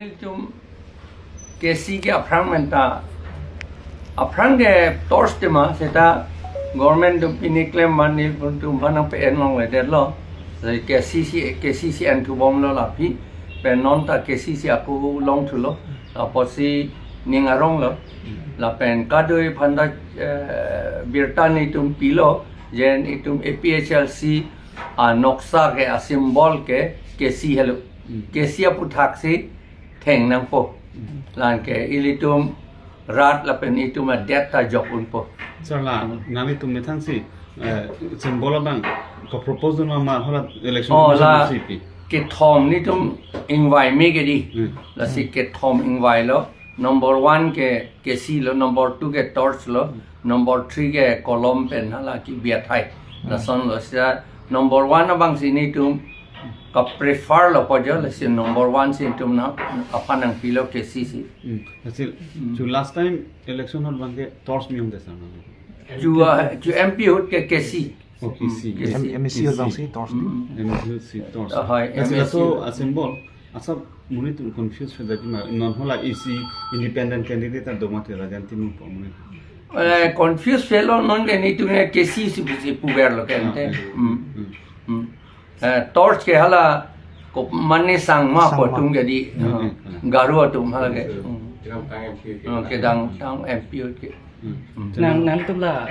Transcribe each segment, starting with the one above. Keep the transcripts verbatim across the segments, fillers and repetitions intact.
Tum K C ke aphrang menta, aphrang ke torch tema seta government tum pini klem mani pun tum phanang P N long le det lo. Jadi K C C, K C C an thu bom lo lapi pen non ta K C C aku long thu lo. Apotsi ning arong lo. Lapen kadoi phanta, eh, birta netum pilo, jen itum A P H L C a noksa ke a symbol ke K C helo. Hmm. K C aputhak si theng nangpo. Hmm. Lan ke ilitum rat lapen itum adet ta jok unpo. Sir la, Hmm. nang itum methang si, eh, symbol abang ko propose dun ma hala election Oh, commission la si pi. Kethom netum ingvai me ke di. Hmm. Lasi kethom ingvai lo. Number one ke K C lo, number two ke torch lo, number three ke kolom pen hala kibi athai. Hmm. Lason lo seta number one abang si netum ka prefer lo po jo, lasi number one si netum na aphan nangpilo K C C. Hmm. Lasi Hmm. chu last time election hot abang ke torch mi ong desa na. Chu, ah, chu M P ahut ke K C. Oh, K C. Hmm, K C. M-, M C ahut abang si torch. Hmm. M C ahut si torch. Ah, hoi, Lasi M C laso ahut. a symbol. Asap monit tum confuse phe daki ma non hala isi independent candidate ado mati Rajan Timung po monit. Eh, confuse phe lo non ke netum ke K C C si pusi puver lo ke Ah, ante. eh. Hmm. Hmm. Hmm. Eh, torch ke hala ko mane sangma Sangma. po tum ke di. Hmm, eh, hmm, hmm. Garo atum hala ke. Hmm. Kedamtang M P ke. Hmm, kedamtang M P ke. Hmm. Hmm. Nang, nangtum la,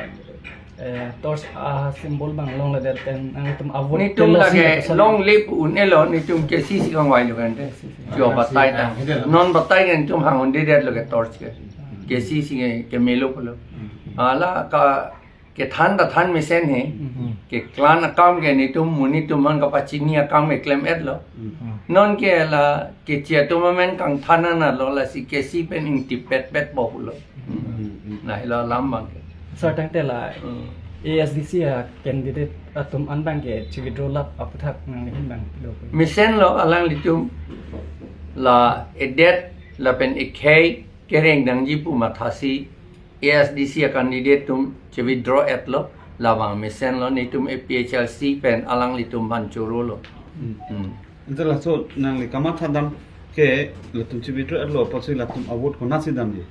eh, torch a symbol abang long le det pen nangtum avote Netum ke la long ke si long lip un elo, netum K C C kangvai lo kan te. K C C. Jo batai ta. Ah, hede lo. Non batai kan tum hang un det lo ke torch ke. Hmm. K C C ke, ke melo pulo. Hmm. Hala ka kethan ta than mesen he. Hmm. Keklang akam ke netum monit tum man kapachini akam ke klem et lo. Hmm. Non ke la kechi atum amen kangthan ana lo lasi K C pen ingtip pet pet po pulo. Hmm. Hmm. Na helo alam abang ke. Sir tangte la Hmm. A S D C a candidate atum an abang ke chi withdraw lap aputhak nangli hin abang lo. Mesen lo alanglitum la edet lapen ekhei kereng nangji pu mathasi A S D C a candidate tum chi withdraw et lo, labang mesen lo netum A P H L C pen alanglitum aphan choro lo. Hmm. Hmm. Ante laso nangli kamatha dam ke latum chi withdraw et lo apotsi latum avote konatsi damji?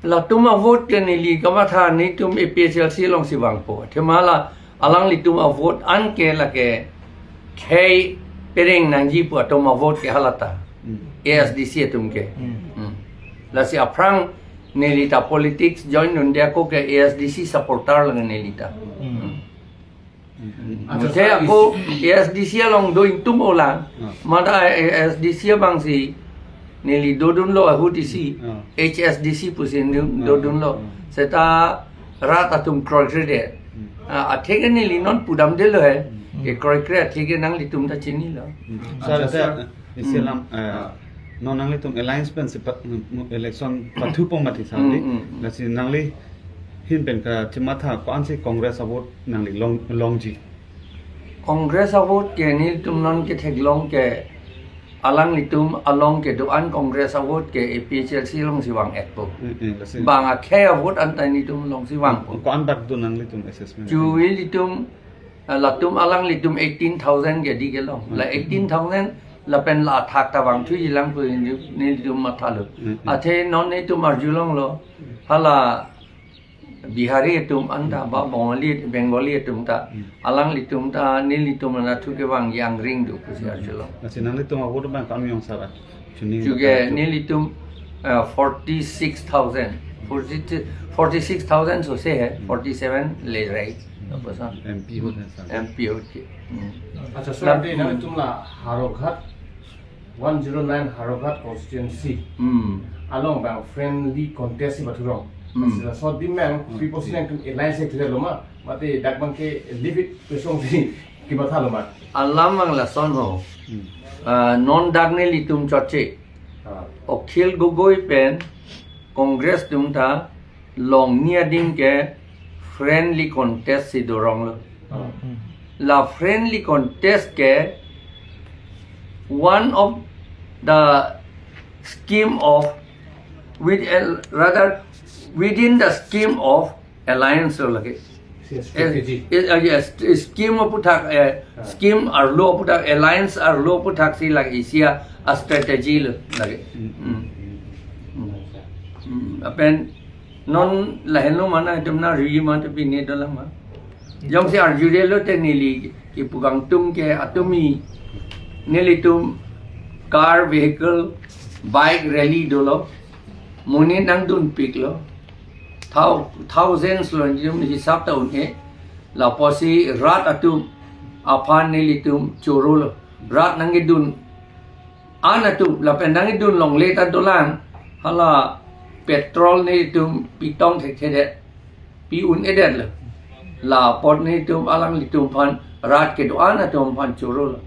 Latum avote ke neli kamatha netum A P H L C along si vangpo. Athema la alanglitum avote an ke lake khei pereng nangji pu atum avote ke hala ta. Hmm. A S D C atum ke. Hmm. Hmm. Lasi aphrang neli ta politics join dunde ako ke A S D C supporter lang neli ta. Hmm. Hmm. Hmm. Acha, Muthe sir, ako is- A S D C along do ingtung olang. Hmm. Mada A S D C abang si neli dodun lo ahut isi. Hmm. H S D C pusi dun, Hmm. dodun lo. Hmm. Seta rat atum kroikre det. Hmm. Ah, athe ke neli non pudam det lo he. Hmm. Ke kroikre athe ke nanglitum ta chini lo. Hmm. Acha, Sir, sir. isi Hmm. alam, eh, Ah. non nanglitum alliance pen si pa-, mm, election pathu pong mati sandi. Hmm, hmm, hmm. Lasi nangli hin pen kachimatha ko-ansi Congress avote nangli long, longji? Congress avote ke nelitum non ketheklong ke alanglitum along kedo-an Congress avote ke A P H L C along si vang et po. Hmm, hmm, lasi. Bang akhei avote an ta nelitum along si vangpo. Ko-an dak do nanglitum assessment? Chu ilitum, ah, latum alanglitum eighteen thousand ke di kelong. La Hmm. eighteen thousand lapen la athak ta vangthuji lang pu nelitum matha lo. Hmm, hmm. Athe non netum arjulong lo. Hala Bihari atum anta ba Bengali, Bengali atum ta, Hmm. alanglitum ta, nelitum anta thu kevang yang ring do pusi Hmm. arjulong. Lasi nanglitum avote abang ko-an mi ong sar a? Chuni Chuke ta- nelitum, eh, forty-six thousand. Forty, forty-six thousand so se hai, Hmm. forty-seven le rai. Hmm. Apa sa? M P ahut hai sir. M P ahut ke. Hmm. Acha, sir, Lap- ante nangtum la Howraghat one zero nine Howraghat constituency Hmm. along abang friendly contest si pathurong. Hmm. Sila so dim abang Hmm. people sinang tum alliance si thurelo ma, mate dak abang ke leave it pesong si kimatha lo ma. Alam abang lason ho. Hmm. Ah, non dak nelitum chotche. Ah. Akhil Gogoi pen Congress atum ta longni adim ke friendly contest si dorong lo. Hmm. La friendly contest ke one of the scheme of with, rather within the scheme of alliance lo lake. Strategy. Eh, eh, ah, yes, scheme aputhak, eh, Ah. Scheme arlo aputhak, alliance arlo aputhak si lake isi a-strategy lo lake. Hmm. Hmm. Hmm. Hmm. Lapen non lahenlo ma nangtum nang ri ma te pine dolang ma. Jongsi arjudetlo te neli kipu kangtung ke atumi nelitum car, vehicle, bike rally dolo. Monit nangdunpiklo. Thou-, thousands lo, nelitum hisap ta un-e. Lapusi rat atum aphan nelitum chorolo. Rat nangkedun an atum, lapen nangkedun longle ta dolang. Hala petrol nelitum pitong thekthedet, pi un-edetlo. La apot nelitum alanglitum aphan, rat kedo-an atum aphan chorolo.